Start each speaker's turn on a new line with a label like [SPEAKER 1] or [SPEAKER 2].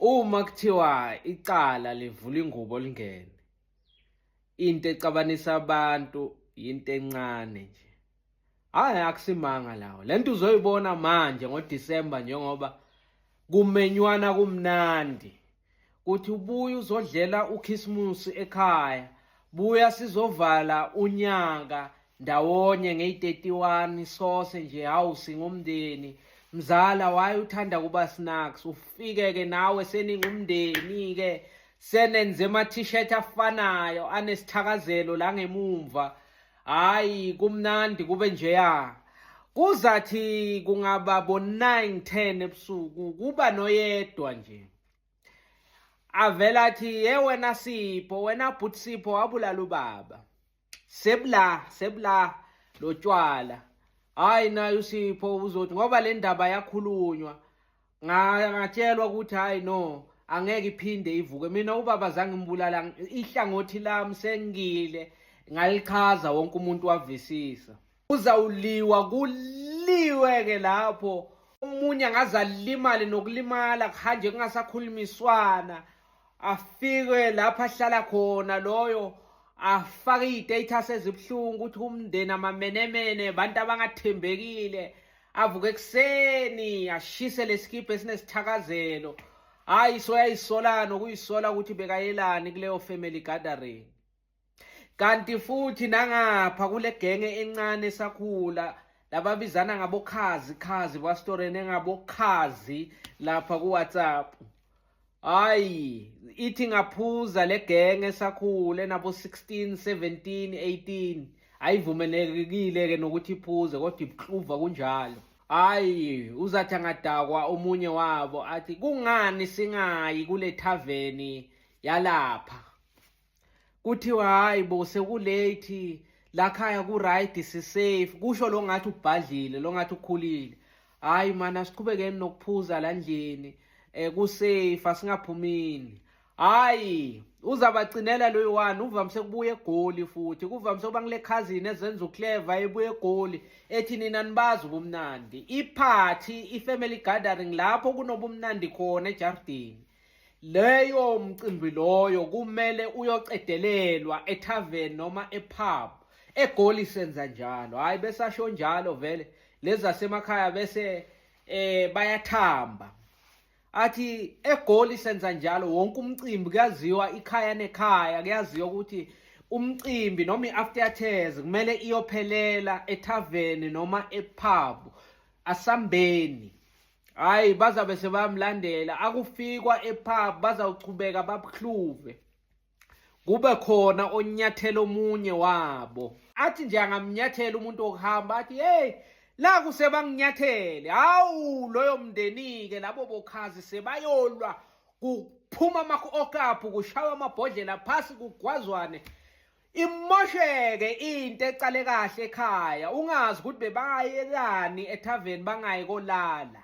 [SPEAKER 1] Uma kuthiwa icala livula ingubo lingene, into exabanisa abantu yinto encane nje. Hhayi akusimanga lawo. Le nto uzoyibona manje ngoDisemba njengoba kumenywana kumnandi. Kuthi ubuye uzodlela uKhisimusi ekhaya, buya sizovala unyaka ndawonye ngeyi-31 sose nje hawu singumndeni. Mzala waye uthanda kuba snacks ufike-ke nawe seningumndeni-ke senenze ama-t-shirt afanayo anesithakazelo la ngemumva hayi kumnandi kube njeya kuzathi kungaba bo-9 10 ebusuku kuba noyedwa nje avela athi ye wena Sipho wena bhuti Sipho wabulala ubaba sebula sebula lotshwala hayi naye uSipho uzothi ngoba le ndaba yakhulunywa ngatshelwa ukuthi hayi no angeke iphinde ivuke mina ubaba zange ngimbulala ihlangothi lami sengile ngalichaza wonke umuntu wavisisa kuzawuliwa kuliwe ke lapho omunye angaze alimale nokulimala kuhanje kungasakhulumiswana afike lapho ahlala khona loyo afake iy'status ezibuhlungu ukuthi umndeni amamenemene abantu abangathembekile avuke ekuseni ashise lesikibha esinesithakazelo hayi soyayisola nokuyisola ukuthi bekayelani kuleyo family gathering kanti futhi nangapha kule genge encane esakhula lababizana ngabokhazi khazi bastoreni engabokhazi lapha ku-WhatsApp hayi ithi ngaphuza le genge esakhule nabo 16 17 18 ayivumelekile ke nokuthi iphuze kodwa ibuhluva kunjalo hayi uzathi angadakwa omunye wabo athi kungani singayi kule thaveni yalapha kuthiwa hayi bo sekulate lakhaya ku-right si-safe kusho lo ngathi ubhadlile lo ngathi ukhulile hayi mana asiqhubekeni nokuphuza la ndlini um ku-safe asingaphumini hayi uzabacinela loyi one uvamise kubuya egoli futhi kuvamise ukuba ngile cousin ezenza uclever ebuya egoli ethi nina nibazi ubumnandi iphathi i-family gathering lapho kunobumnandi khona ejardini leyo mcimbi loyo kumele uyocedelelwa etavern noma epub egoli senza njalo hayi besasho njalo vele lezi zasemakhaya bese eh bayathamba athi egoli senza njalo wonke umcimbi kuyaziwa ikhaya nekhaya kuyaziwa ukuthi umcimbi noma i-after tears kumele iyophelela etavern noma epub asambeni hayi bazabe sebayamlandela akufikwa epub bazawuchubeka babuhluve kube khona onyathela omunye wabo athi nje angamnyathela umuntu wokuhamba athi hey la kusebanginyathele hawu loyo mndeni-ke labo bokhazi sebayolwa kuphuma ama-okapu kushawa amabhodlela phasi kugwazwane imosheke into ecale kahle ekhaya ungazi ukuthi bebayelani ethaveni bangayi kolala.